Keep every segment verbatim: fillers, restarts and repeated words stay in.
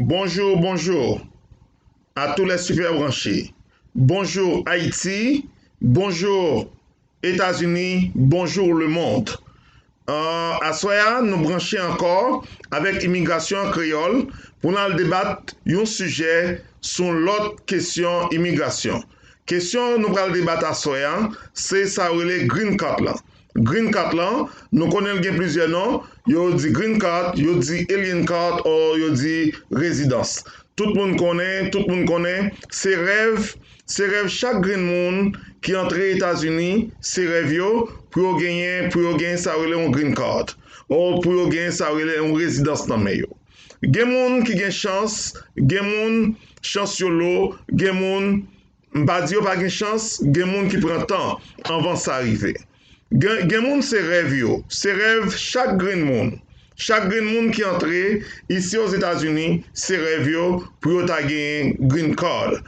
Bonjour, bonjour à tous les super branchés. Bonjour Haïti, bonjour États-Unis, bonjour le monde. Euh, aswè a, nou branche ankò avèk Imigrasyon an Kreyòl pou n al debat yon sijè sou lòt kesyon imigrasyon. Kesyon nou pral debat aswè a, se sa yo rele Green Card lan. Green Card lan, nou konnen l gen plizyè non. Yo di Green Card, yo di Alien Card, or yo di rezidans. Tout moun konnen, tout moun konnen, se rèv, se rèv chak grenn moun ki antre Etazini, se rèv yo pou yo genyen, pou yo genyen sa yo rele yon Green Card, or pou yo genyen sa yo rele yon rezidans nan men yo. Gen moun ki gen chans, gen moun chans yo lo, gen moun m pa di yo pa gen chans, gen moun ki pran tan anvan sa rive. Gen, gen moun se rèv yo, se rèv chak grenn moun. Chak grenn moun ki antre isi Ozetazini, se rèv yo pou yo ta genyen Green Card.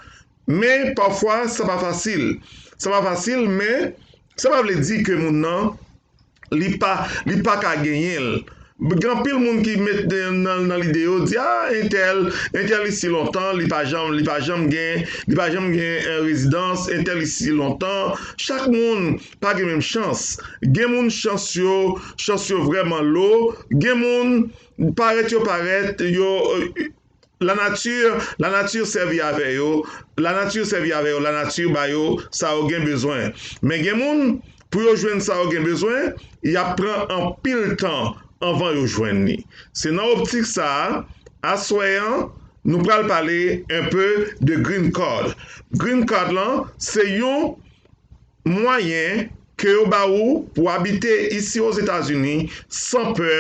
Men, pafwa, sa pa fasil. Sa pa fasil, men sa pa vle di ke moun nan li pa, li pa ka genyen l. Gen anpil moun ki met nan, nan, nan lide yo, di, a, entèl, entèl isi lontan, li pa janm, li pa janm gen, li pa janm gen, eh, rezidans, entèl isi lontan. Chak moun pa gen menm chans. Gen moun chans yo, chans yo vrèman lo. Gen moun, parèt yo parèt, yo, eh, lanati, lanati sèvi avè yo, lanati sèvi avè yo, lanati ba yo sa yo gen bezwen. Men gen moun, pou yo jwenn sa yo gen bezwen, y ap pran anpil tan anvan yo jwenn li. Se nan optik sa a, aswè an, nou pral pale un peu de Green Card. Green Card lan, se yon mwayen ke yo ba ou pou abite isi Ozetazini san pè,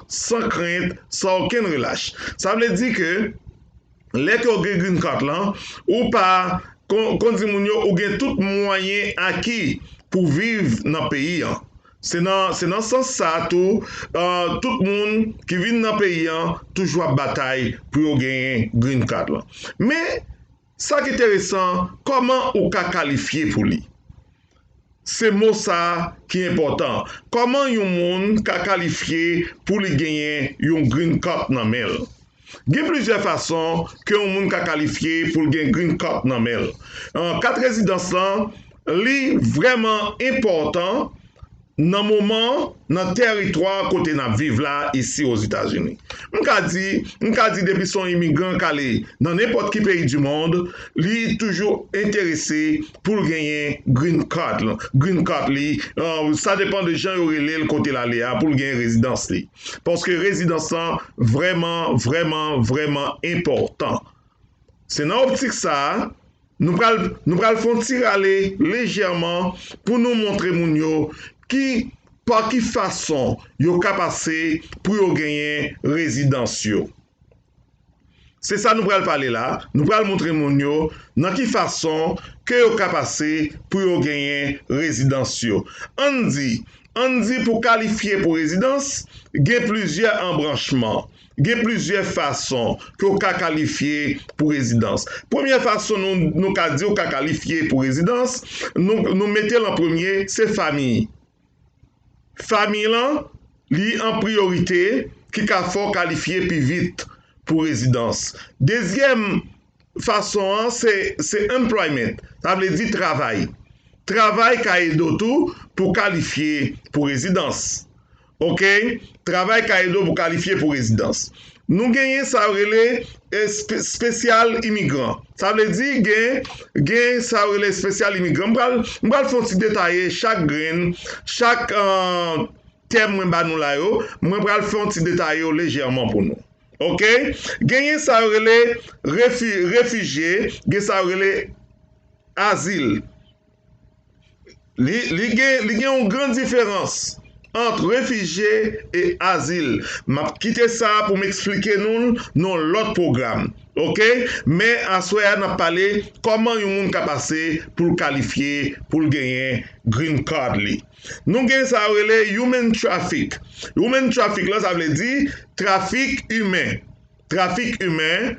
san krent, san okenn relach. Sa vle di ke lè ke w gen Green Card lan, ou pa, kon, kon di moun yo, ou gen tout mwayen aki pou viv nan peyi an. Se nan, se nan sans sa a tou, eh, tout moun ki vin nan peyi an toujou ap batay pou yo genyen Green Card lan. Men, sa k enteresan, kòman ou ka kalifye pou li? Se mo sa a ki enpòtan. Kòman yon moun ka kalifye pou li genyen yon Green Card nan men l? Gen plizyè fason ke yon moun ka kalifye pou l gen Green Card nan men l. Eh, kat rezidans lan, li vrèman enpòtan nan moman, nan tèritwa kote n ap viv la, isi Ozetazini. M ka di, m ka di depi se yon imigran k ale nan nenpòt ki peyi di mond, li toujou enterese pou l genyen Green Card lan. Green Card li, eh, sa depann de jan yo rele l kote l ale a pou l genyen rezidans li. Paske rezidans lan vrèman, vrèman, vrèman enpòtan. Se nan optik sa a, nou pral, nou pral fè yon ti rale lejèman pou nou montre moun yo ki, pa ki fason yo ka pase pou yo genyen rezidans yo. Se sa nou pral pale la. Nou pral montre moun yo nan ki fason ke yo ka pase pou yo genyen rezidans yo. Ann di, ann di pou kalifye pou rezidans, gen plizyè anbranchman, gen plizyè fason ke w ka kalifye pou rezidans. Premyè fason nou, nou ka di w ka kalifye pou rezidans, nou, nou mete l an premye, se fanmi. Fanmi lan, li an priyorite, ki ka fè w kalifye pi vit pou rezidans. Dezyèm fason an, se, se employment. Sa vle di travay. Travay ka ede w tou pou kalifye pou rezidans. Oke? Travay ka ede w pou kalifye pou rezidans. Nou genyen sa yo rele, eh, espe-, espesyal imigran. Sa vle di gen, gen sa yo rele espesyal imigran. M pral, m pral fè yon ti detaye chak grenn, chak, eh, tèm mwen ba nou la yo. Mwen pral fè yon ti detaye yo lejèman pou nou. Oke? Genyen sa yo rele refi-, refijye, gen sa yo rele azil. Li, li gen, li gen yon gran diferans ant refijye e azil. M ap kite sa pou m eksplike nou l nan yon lòt pwogram. Oke? Men aswè a, n ap pale kòman yon moun ka pase pou l kalifye, pou l genyen Green Card li. Nou gen sa yo rele human traffic. Human traffic lan, sa vle di trafik imen. Trafik imen,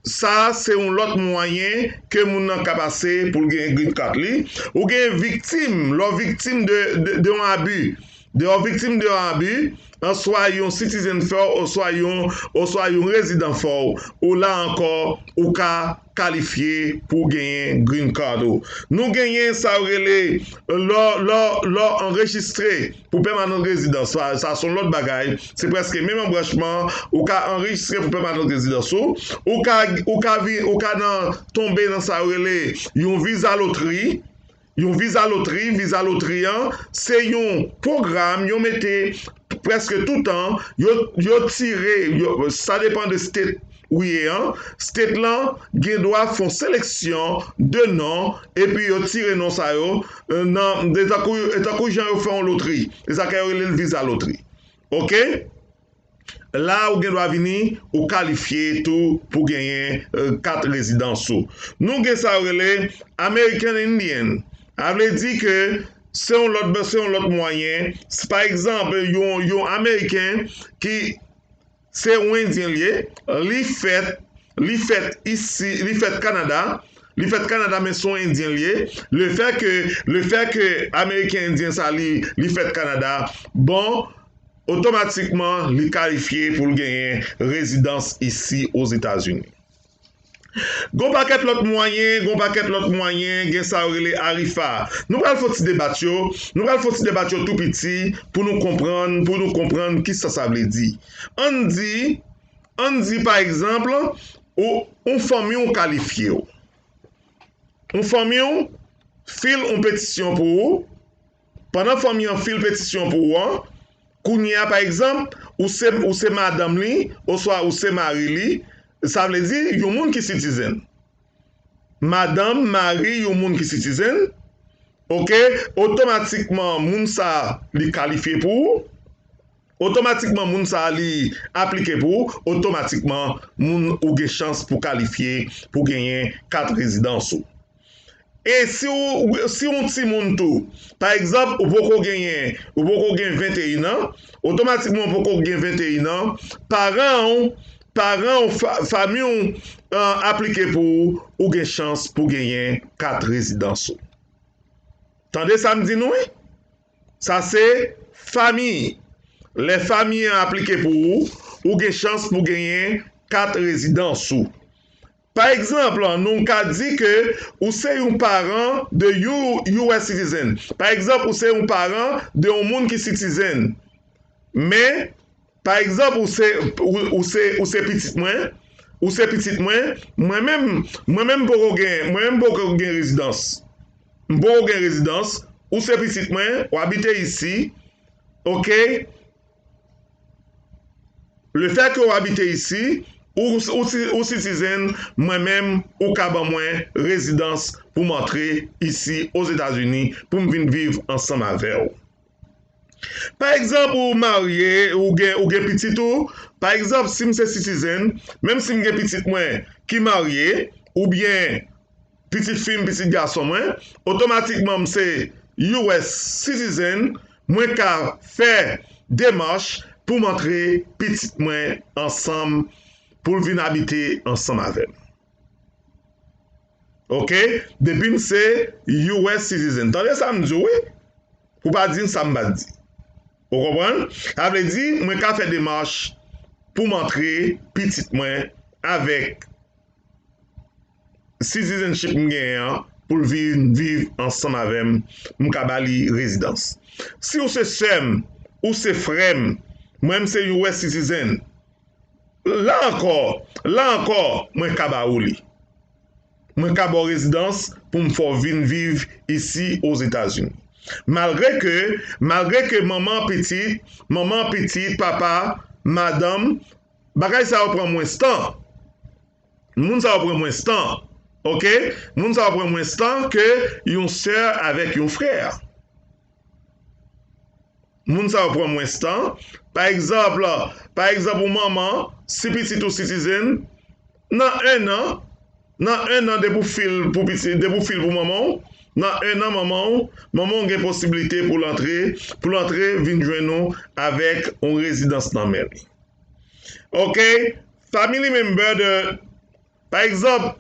sa se yon lòt mwayen ke moun nan ka pase pou l gen Green Card li. Ou gen viktim, lè w viktim de, de, de yon abi, de yon viktim de yon abi, answa yon citizen fè w, oswa yon, oswa yon rezidan fè w, ou la ankò, ou ka kalifye pou w genyen green card ou. Nou genyen sa yo rele lè, lè, lè w anrejistre pou pèmanant rezidans. Sa, sa se yon lòt bagay. Se prèske menm anbranchman. Ou ka anrejistre pou pèmanant rezidans ou. Ou ka, ou ka, vi- ou ka nan, tonbe nan sa yo rele yon viza lotri. Yon viza lotri, viza lotri an, se yon pwogram yo mete prèske toutan, yo, yo tire, yo, sa depann de state ou ye an. State lan gen dwa fè yon seleksyon de non, epi yo tire non sa yo, euh, nan, de tankou, e tankou jan yo fè yon lotri. E sa ke yo rele l viza lotri. Oke? La, ou gen dwa vini, ou kalifye tou pou genyen, euh, kat rezidans ou. Nou gen sa yo rele American Indian. Sa vle di ke se yon lòt, se yon lòt mwayen. Si, pa egzanp, yon, yon Ameriken ki se yon Endyen li ye, li fèt, li fèt isi, li fèt Kanada, li fèt Kanada, men se yon Endyen li ye. Le fait que, le fait que Ameriken Endyen sa li, li fèt Kanada, bon, otomatikman, li kalifye pou l genyen rezidans isi Ozetazini. Gon pakèt lòt mwayen, gon pakèt lòt mwayen, gen sa yo rele arifa. Nou pral fè yon ti debat yo, nou pral fè yon ti debat yo tou piti pou nou konprann, pou nou konprann kisa sa vle di. Ann di, ann di, pa egzanp, ou, yon fanmi w kalifye w. Yon fanmi w fil yon petisyon pou ou, pandan fanmi an fil petisyon pou ou an, kounye a, pa egzanp, ou se, ou se madanm li, oswa ou se mari li, sa vle di yon moun ki citizen. Madanm, mari, yon moun ki citizen, oke, otomatikman, moun sa a, li kalifye pou ou. Otomatikman, moun sa a, li aplike pou ou. Otomatikman, moun ou gen chans pou kalifye, pou genyen kat rezidans ou. E si w, si w yon timoun tou, pa egzanp, ou poko genyen, ou poko gen venteyen an, otomatikman ou poko gen venteyen an, paran w, paran w, fa, fanmi w, an, aplike pou ou, ou gen chans pou genyen kat rezidans ou. Tande sa m di nou, wi. Sa se fanmi. Lè fanmi an aplike pou ou, ou gen chans pou genyen kat rezidans ou. Pa egzanp, nou ka di ke ou se yon paran de yon U S citizen. Pa egzanp, ou se yon paran de yon moun ki citizen. Men, pa egzanp, ou se, ou, ou se, ou se pitit mwen, ou se pitit mwen, mwen menm, mwen menm poko gen, mwen menm poko gen rezidans. M poko gen rezidans, ou se pitit mwen, w abite isi, oke? Le fait que w abite isi, ou, ou, ou citizen, mwen menm, ou ka ban mwen rezidans pou m antre isi Ozetazini, pou m vin viv ansanm avè w. Pa egzanp, ou marye, ou gen, ou gen pitit ou. Pa egzanp, si m se citizen, menm si m gen pitit mwen ki marye, oubyen pitit fi m, pitit gason mwen, otomatikman m se U S citizen, mwen ka fè demach pou m antre pitit mwen ansanm, pou l vin abite ansanm avè m. Oke? Depi m se U S citizen. Tande sa m di w, wi. Pou pa di m sa m pa di. Ou konprann? Sa vle di, mwen ka fè demach pou m antre pitit mwen avèk citizenship m genyen an pou l vin viv ansanm avè m, m ka ba li rezidans. Si w se sè m, ou se frè m, mwen m se U S citizen, la ankò, la ankò, mwen ka ba ou li. Mwen ka ba w rezidans pou m fè w vin viv isi Ozetazini. Malgre ke, malgre ke manman pitit, manman pitit, papa, madanm, bagay sa yo pran mwens tan. Moun sa yo pran mwens tan. Oke? Moun sa yo pran mwens tan ke yon sè avèk yon frè. Moun sa yo pran mwens tan. Pa egzanp, pa egzanp, yon manman, si pitit ou citizen, nan en an, nan en an depi w fil pou pitit, depi w fil pou manman w, nan en an manman w, manman w gen posiblite pou l antre, pou l antre vin jwenn ou avèk yon rezidans nan men li. Oke? Family member de, pa egzanp,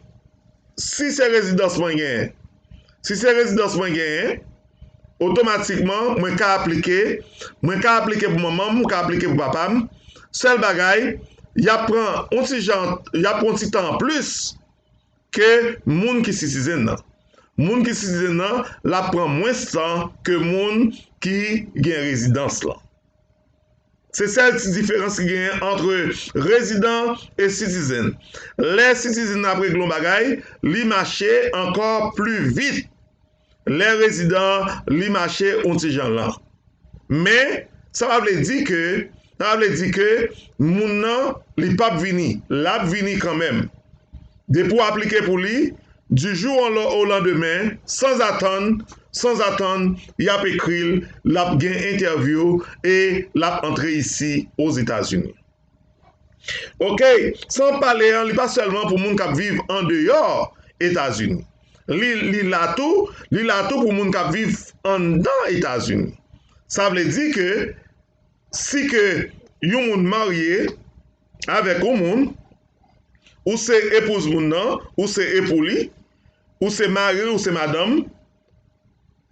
si se rezidans mwen genyen, si se rezidans mwen genyen, otomatikman, mwen ka aplike, mwen ka aplike pou manman m, mwen ka aplike pou papa m. Sèl bagay, y ap pran yon ti jan, y ap pran yon ti tan anplis ke moun ki citizen nan. Moun ki citizen nan, l ap pran mwens tan ke moun ki gen rezidans lan. Se sèl ti diferans ki genyen ant rezidan e citizen. Lè citizen nan ap regle yon bagay, li mache ankò pli vit. Lè rezidan, li mache yon ti jan lan. Men, sa pa vle di ke, sa pa vle di ke moun nan, li p ap vini. L ap vini kanmenm. Depi w aplike pou li, du jour au, au lendemain, sans attendre, sans attendre, y ap ekri l, l ap gen entèvyou e l ap antre isi Ozetazini. Oke, san pale an, li pa sèlman pou moun k ap viv andeyò Etazini. Li, li la tou, li la tou pou moun k ap viv anndan Etazini. Sa vle di ke si ke yon moun marye avèk yon moun, ou se epouz moun nan, ou se epou li, ou se mari l, ou se madanm,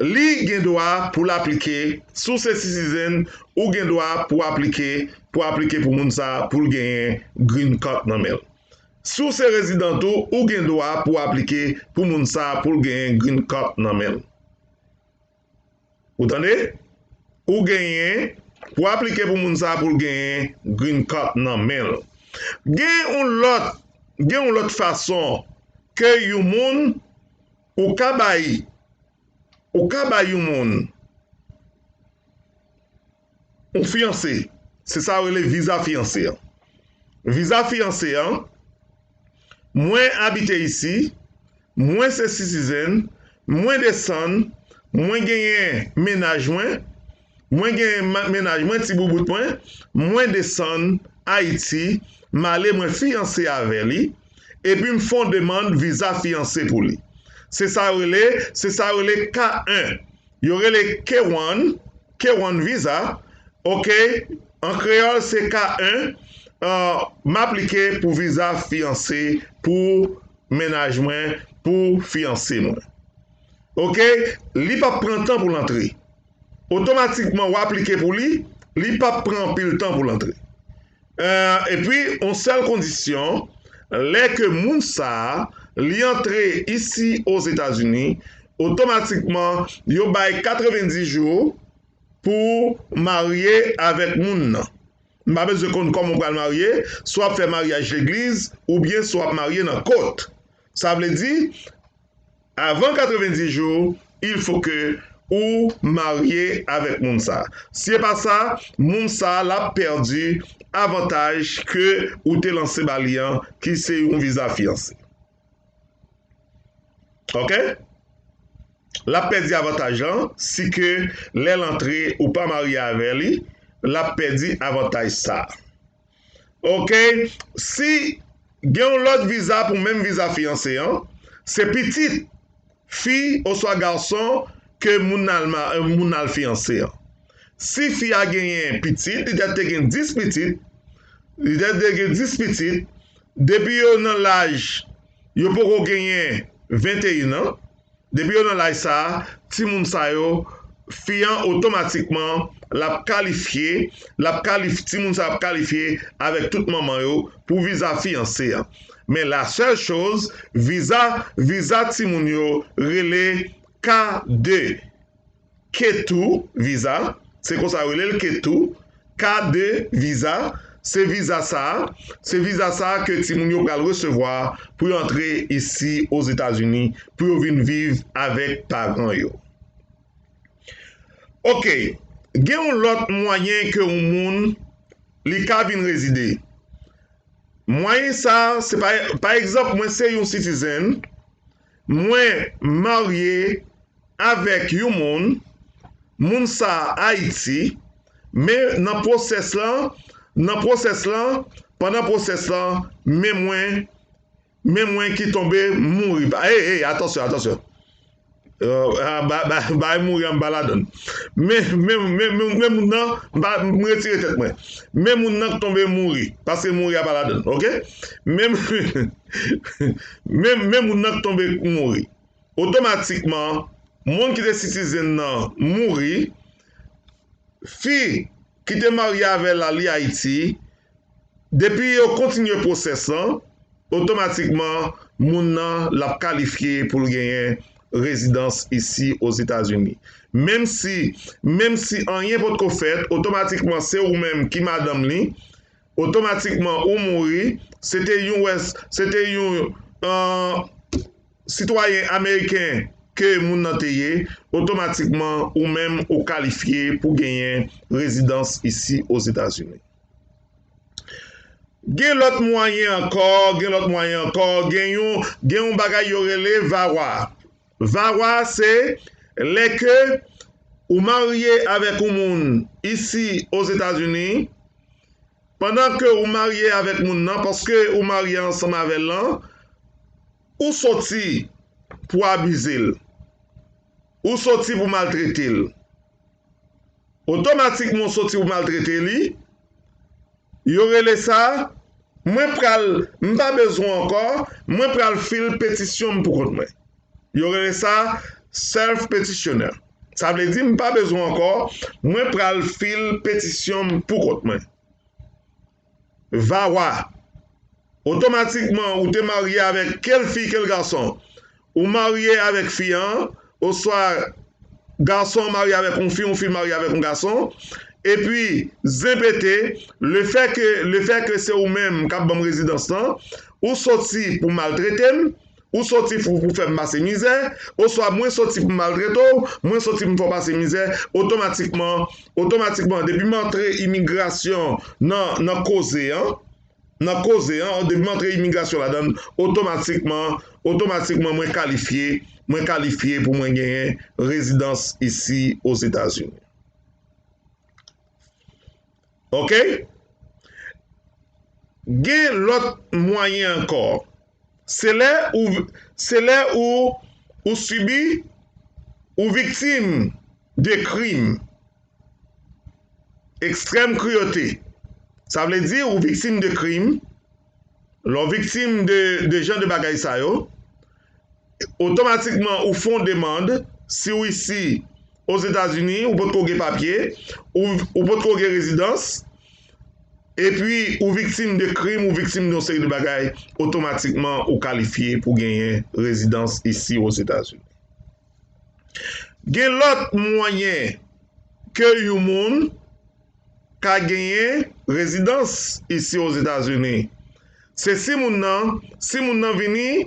li gen dwa pou l aplike, si w se citizen, ou gen dwa pou aplike, pou aplike pou moun sa a, pou l genyen green card nan men l. Si w se rezidan tou, ou gen dwa pou aplike pou moun sa a, pou l genyen green card nan men l. Ou tande? Ou genyen pou aplike pou moun sa a, pou l genyen green card nan men l. Gen yon lòt, gen yon lòt fason ke yon moun, ou ka bay, ou ka bay yon moun yon fiyanse. Se sa yo rele viza fiyanse an. Viza fiyanse an, mwen abite isi, mwen se citizen, mwen desann, mwen genyen mennaj mwen, mwen genyen ma-, mennaj mwen, ti boubout mwen, mwen desann Ayiti, m ale, mwen fiyanse avè li, epi m fè yon demann viza fiyanse pou li. Se sa yo rele, se sa yo rele K en. Yo rele K one, K one viza. Oke, an kreyòl se K en. Ah, m aplike pou viza fiyanse pou mennaj mwen, pou fiyanse mwen. Oke, li p ap pran tan pou l antre. Otomatikman, w aplike pou li, li p ap pran anpil tan pou l antre. Eh, epi, yon sèl kondisyon, lè ke moun sa a, li antre isi Ozetazini, otomatikman, yo bay katrevenndis jou pou marye avèk moun nan. M pa bezwen konn kòman w pral marye, si w ap fè maryaj legliz, oubyen si w ap marye nan kot. Sa vle di, avan katrevenndis jou, il faut que ou marye avèk moun sa. Si e pa sa, moun sa l ap pèdi avantaj ke ou te lanse ba li an, ki se yon viza fiyanse. Oke? L ap pèdi avantaj lan, si ke lè l antre ou pa marye avè li, l ap pèdi avantaj sa. Oke, si gen yon lòt viza pou menm viza fiyanse an, se pitit, fi oswa gason ke moun nan al ma-, moun nan al fiyanse an. Si fi a genyen pitit, li dèt te gen dis pitit, li dèt te gen dis pitit, depi yo nan laj, yo poko genyen venteyen an, depi yo nan laj sa a, timoun sa yo, fi an otomatikman, l ap kalifye, l ap kalif-, timoun sa ap kalifye avèk tout manman yo pou viza fiyanse an. Men la sèl choz, viza, viza timoun yo rele K de. K two viza, se konsa yo rele l, K two, K de viza, se viza sa a, se viza sa a ke timoun yo pral resevwa pou yo antre isi Ozetazini, pou yo vin viv avèk paran yo. Oke, gen yon lòt mwayen ke yon moun li ka vin rezide. Mwayen sa a, se pa, pa egzanp, mwen se yon citizen, mwen marye avèk yon moun, moun sa a Ayiti, men nan pwosès lan, nan pwosès lan, pandan pwosès lan, men mwen, men mwen ki tonbe mouri. Ey, ey, atansyon, atansyon. Euh, ah, ba, ba, bay mouri an m pa ladann. Men, men, men, men, men moun nan, m pa, m retire tèt mwen. Men moun nan k tonbe mouri, paske mouri a pa ladann, oke? Men, men, men moun nan k tonbe mouri. Otomatikman, moun ki te citizen nan mouri, fi ki te marye avè l ali Ayiti, depi yo kontinye pwosès lan, otomatikman moun nan l ap kalifye pou l genyen rezidans isi Ozetazini. Menm si, menm si anyen potko fèt, otomatikman se ou menm ki madanm li, otomatikman ou mouri, se te yon wès, se te yon uh, sitwayen ameriken ke moun nan te ye, otomatikman ou menm ou kalifye pou genyen rezidans isi Ozetazini. Gen lòt mwayen ankò, gen lòt mwayen ankò, gen yon, gen yon bagay yo rele VAWA. VAWA se lè ke ou marye avèk yon moun isi Ozetazini, pandan ke ou marye avèk moun nan, paske ou marye ansanm avè l lan, ou soti pou abize l, ou soti pou maltrete l. Otomatikman ou soti pou maltrete li, yo rele sa, mwen pral, m pa bezwen ankò, mwen pral fil petisyon m pou kont mwen. Yo rele sa self petitioner. Sa vle di m pa bezwen ankò, mwen pral fil petisyon m pou kont mwen. VAWA. Otomatikman ou te marye avèk kèl fi kèl gason. Ou marye avèk fi an, oswa gason an marye avèk yon fi, yon fi marye avèk yon gason. Epi zen pete, lefè ke, lefè ke se ou menm k ap ban m rezidans lan, ou soti pou maltrete m, ou soti pou, pou fè m pase mizè, oswa mwen soti pou maltrete w, mwen soti pou m fè w pase mizè, otomatikman, otomatikman, depi m antre imigrasyon nan, nan koze an, nan koze an, depi m antre imigrasyon ladan l, otomatikman, otomatikman mwen kalifye, mwen kalifye pou mwen genyen rezidans isi Ozetazini. Oke? Gen lòt mwayen ankò. Se lè ou, se lè ou, ou sibi, ou viktim de krim, ekstrèm kriyote. Sa vle di ou viktim de krim. Lè w viktim de, de jan de bagay sa yo, otomatikman ou fè yon demann, si w isi Ozetazini, ou potko gen papye, ou, ou potko gen rezidans, epi ou viktim de krim, ou viktim de yon seri de bagay, otomatikman ou kalifye pou genyen rezidans isi Ozetazini. Gen lòt mwayen ke yon moun ka genyen rezidans isi Ozetazini. Se si moun nan, si moun nan vini,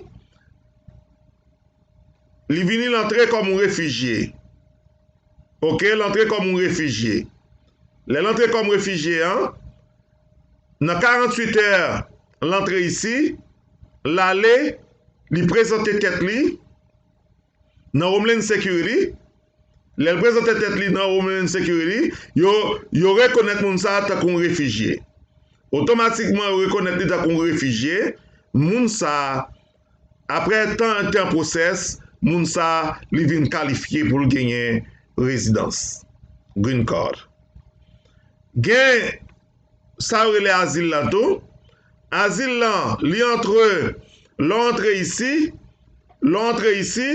li vini l antre kòm yon refijye. Oke, l antre kòm yon refijye. Lè l antre kòm refijye an, nan karanntuit è l antre isi, l ale, li prezante tèt li nan Homeland Security. Lè l prezante tèt li nan Homeland Security, yo, yo rekonèt moun sa a tankou yon refijye. Otomatikman, yo rekonèt li tankou yon refijye. Moun sa a, apre tan, tan pwosès, moun sa a, li vin kalifye pou l genyen rezidans, green card. Gen sa yo rele azil la tou. Azil lan, li antre, lè w antre isi, lè w antre isi,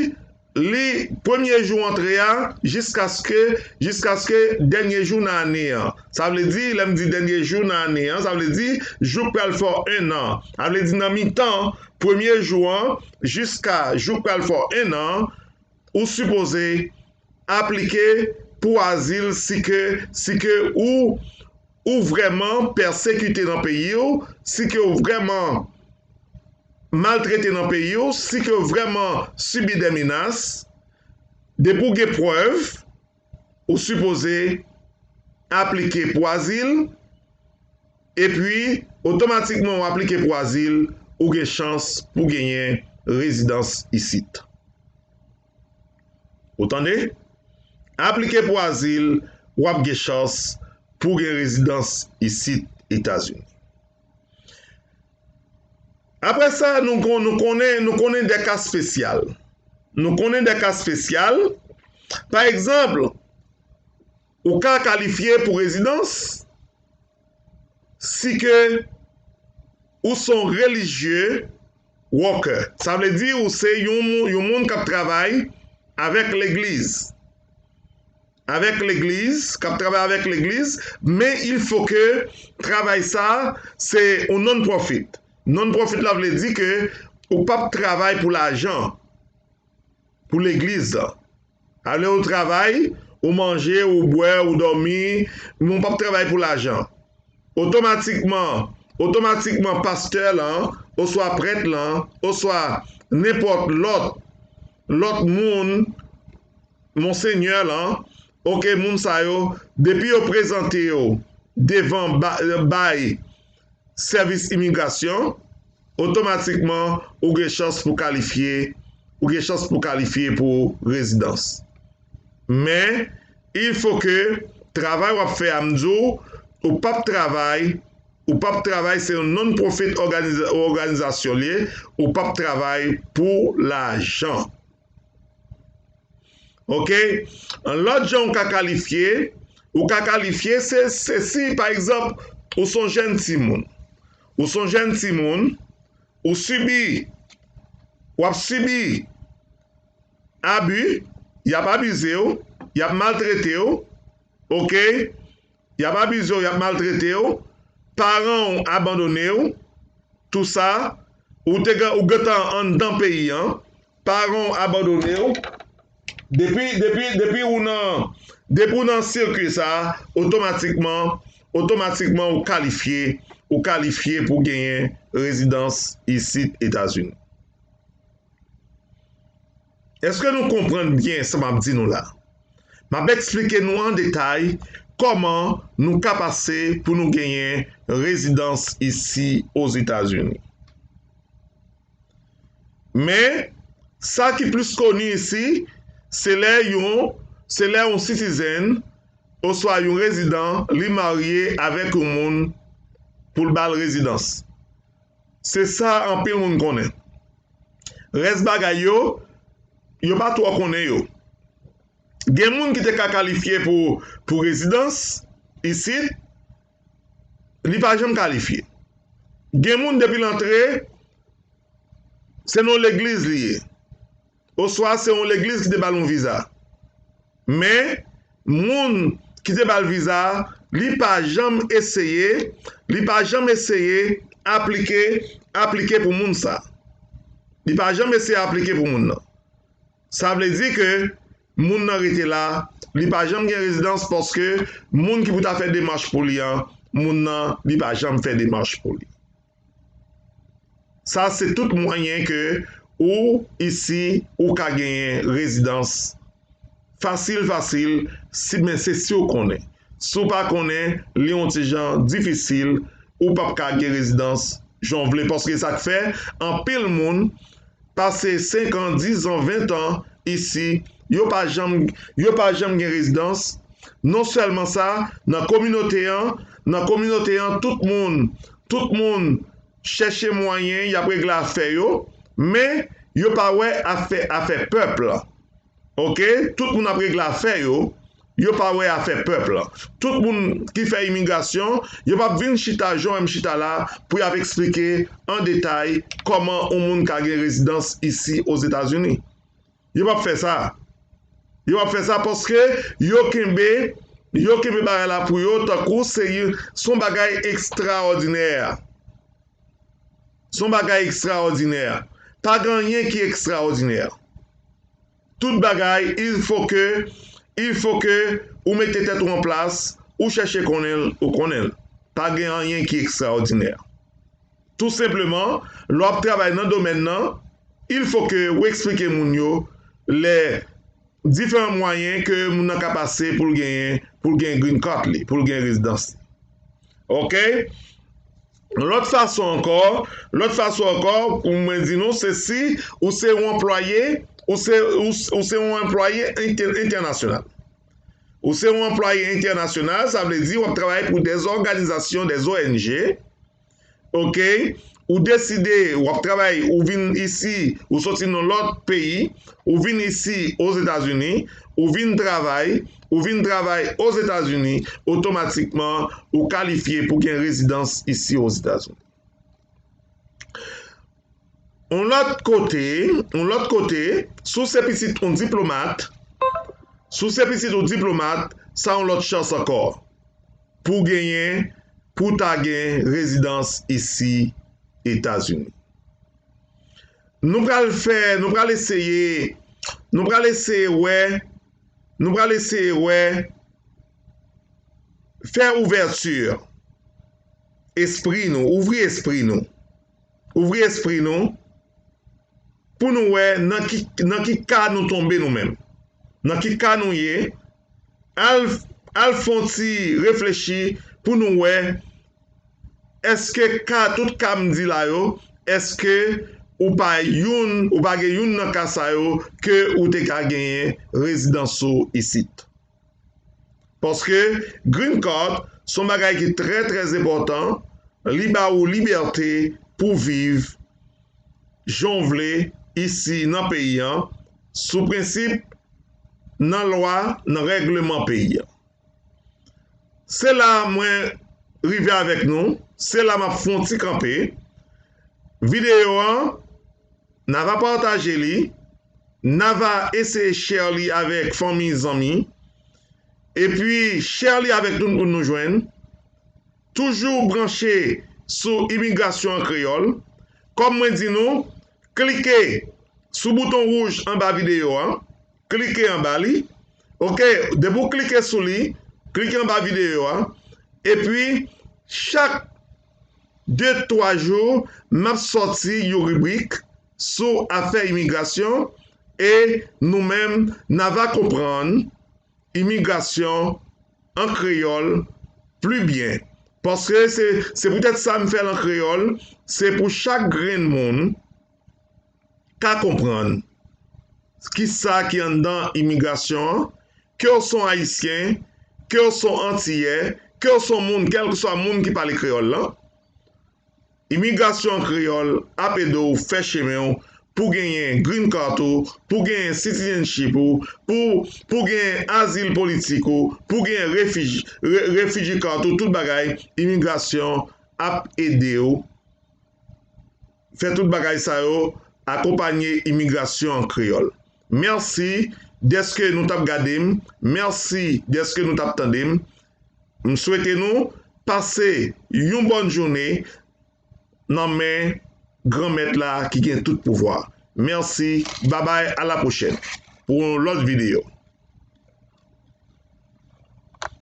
li premye jou antre a, jiskaske, jiskaske dènye jou nan ane an. Sa vle di, lè m di dènye jou nan ane an, sa vle di jou k pral fè w en an. Sa vle di nan mitan premye jou an, jiska jou k pral fè w en an, ou sipoze aplike pou azil si ke, si ke ou, ou vrèman pèsekite nan peyi w, si ke ou vrèman maltrete nan peyi w, si ke ou vrèman sibi de menas, depi w gen prèv, ou sipoze aplike pou azil, epi otomatikman w aplike pou azil, ou gen chans pou genyen rezidans isit. Ou tande? Aplike pou azil, w ap gen chans pou gen rezidans isit Etazini. Apre sa, nou, kon-, nou konnen, nou konnen de ka espesyal. Nou konnen de ka espesyal. Pa egzanp, ou ka kalifye pou rezidans si ke ou se yon religious worker. Sa vle di ou se yon, mou- yon moun k ap travay avèk legliz. Avèk legliz, k ap travay avèk legliz, men il faut que travay sa, se yon non-profit. Non-profit la vle di ke ou p ap travay pou lajan, pou legliz la. Alè ou travay, ou manje, ou bwè, ou dòmi, men ou p ap travay pou lajan. Otomatikman, otomatikman pastè lan, oswa prèt lan, oswa nenpòt lòt, lòt moun, monsenyè lan, oke, moun sa yo, depi yo prezante yo devan ba-, bay sèvis imigrasyon, otomatikman ou gen chans pou kalifye, ou gen chans pou kalifye pou rezidans. Men, il faut que travay w ap fè a, m di w, ou p ap travay, ou p ap travay, se yon non-profit òganiza-, òganizasyon li ye, ou p ap travay pou lajan. Oke? Lòt jan ou ka kalifye, ou ka kalifye, se, se si, pa egzanp, ou se yon jèn timoun. Ou se yon jèn timoun, ou sibi, w ap sibi abi, y ap abize w, y ap maltrete w, oke? Y ap abize w, y ap maltrete w, paran w abandone w, tou sa, ou te gen, ou gentan anndan peyi an, paran w abandone w, depi, depi, depi ou nan, depi ou nan sikwi sa, otomatikman, otomatikman ou kalifye, ou kalifye pou genyen rezidans isit Etazini. Èske nou konprann byen sa m ap di nou la? M ap eksplike nou an detay kòman nou ka pase pou nou genyen rezidans isi Ozetazini. Men, sa ki plis koni isi, se lè yon, se lè yon citizen oswa yon rezidan, li marye avèk yon moun pou l ba l rezidans. Se sa anpil moun konnen. Rès bagay yo, yo pa twò konnen yo. Gen moun ki te ka kalifye pou, pou rezidans isit, li pa janm kalifye. Gen moun depi l antre, se nan legliz li ye. Oswa se yon legliz ki te ba l yon viza. Men, moun ki te ba l viza a, li pa janm eseye, li pa janm eseye aplike, aplike pou moun sa. Li pa janm eseye aplike pou moun nan. Sa vle di ke moun nan rete la, li pa janm gen rezidans paske moun ki pou ta fè demach pou li an, moun nan, li pa janm fè demach pou li. Sa se tout mwayen ke ou isi, ou ka genyen rezidans fasil, fasil, si, men se si w konnen. Si w pa konnen, li yon ti jan difisil, ou p ap ka gen rezidans jan w vle. Paske sa k fè, anpil moun pase senk an, diz an, ven an isi, yo pa janm, yo pa janm gen rezidans. Non sèlman sa, nan kominote an, nan kominote an, tout moun, tout moun chèche mwayen y ap regle afè yo, men yo pa wè afè, afè pèp la. Oke? Tout moun ap regle afè yo, yo pa wè afè pèp la. Tout moun ki fè imigrasyon, yo p ap vin chita jan w wè m chita la pou y ap eksplike an detay kòman yon moun ka gen rezidans isi Ozetazini. Yo p ap fè sa. Yo p ap fè sa paske yo kenbe, yo kenbe bagay la pou yo tankou se yon, se yon bagay ekstraòdinè. Se yon bagay ekstraòdinè. Pa gen anyen ki ekstraòdinè. Tout bagay, il faut que, il faut que ou mete tèt ou an plas, ou chèche konnen l, ou konnen l. Pa gen anyen ki ekstraòdinè. Tou senpleman, lè w ap travay nan domèn nan, il faut que ou eksplike moun yo lè diferan mwayen ke moun nan ka pase pou l genyen, pou l gen green card li, pou l gen rezidans li. Oke? Lòt fason ankò, lòt fason ankò, pou mwen di nou, se si ou se yon anplwaye, ou se, ou, ou se yon anplwaye entè-, entènasyonal. Ou se yon anplwaye entènasyonal, sa vle di w ap travay pou dè òganizasyon, dè O N G, oke, ou deside, w ap travay, ou vin isi, ou soti nan lòt peyi, ou vin isi Ozetazini, ou vin travay, ou vin travay Ozetazini, otomatikman, ou kalifye pou gen rezidans isi Ozetazini. On lòt kote, on lòt kote, si w se pitit on diplomat, si w se pitit on diplomat, sa on lòt chans ankò pou w genyen, pou w ta gen rezidans isi Etazini. Nou pral fè, nou pral eseye, nou pral eseye wè, nou pral eseye wè, fè ouvèti espri nou, ouvri espri nou, ouvri espri nou, pou nou wè nan ki, nan ki ka nou tonbe nou menm. Nan ki ka nou ye, al, al fè on ti reflechi pou nou wè, èske ka, tout ka m di la yo, èske ou pa youn, ou pa gen youn nan ka sa yo ke ou te ka genyen rezidans ou isit? Paske green card se yon bagay ki trè, trè enpòtan. Li ba ou libète pou viv jan w vle isi nan peyi an, sou prensip, nan lwa, nan règleman peyi an. Se la mwen rive avèk nou, se la m ap fè yon ti kanpe. Videyo an, n a va pataje li, n a va eseye share li avèk fanmi, zanmi, epi share li avèk tout moun nou jwenn. Toujou branche sou Imigrasyon an Kreyòl. Kòm mwen di nou, klike sou bouton wouj anba videyo a, klike anba li. Oke, depi w klike sou li, klike anba videyo a, epi chak de, twa jou, m ap sòti yon ribrik sou afè imigrasyon, e nou menm, n a va konprann imigrasyon an kreyòl pli byen. Paske se, se poutèt sa m fè l an kreyòl, se pou chak grenn moun ka konprann kisa ki anndan imigrasyon an, ke w se yon Ayisyen, ke w se yon Antiyè, ke w se yon moun, kèlkeswa moun ki pale kreyòl lan. Imigrasyon an Kreyòl ap ede w fè chemen w pou genyen green card ou, pou genyen citizenship ou, pou, pou genyen azil politik ou, pou genyen refij-, re-, refugee card ou, tout bagay, imigrasyon ap ede w fè tout bagay sa yo, akonpanye Imigrasyon an Kreyòl. Mèsi dèske nou t ap gade m, mèsi dèske nou t ap tande m. M swete nou pase yon bòn jounen nan men Granmèt la ki gen tout pouvwa. Mèsi, babay, a la pwochèn pou yon lòt videyo.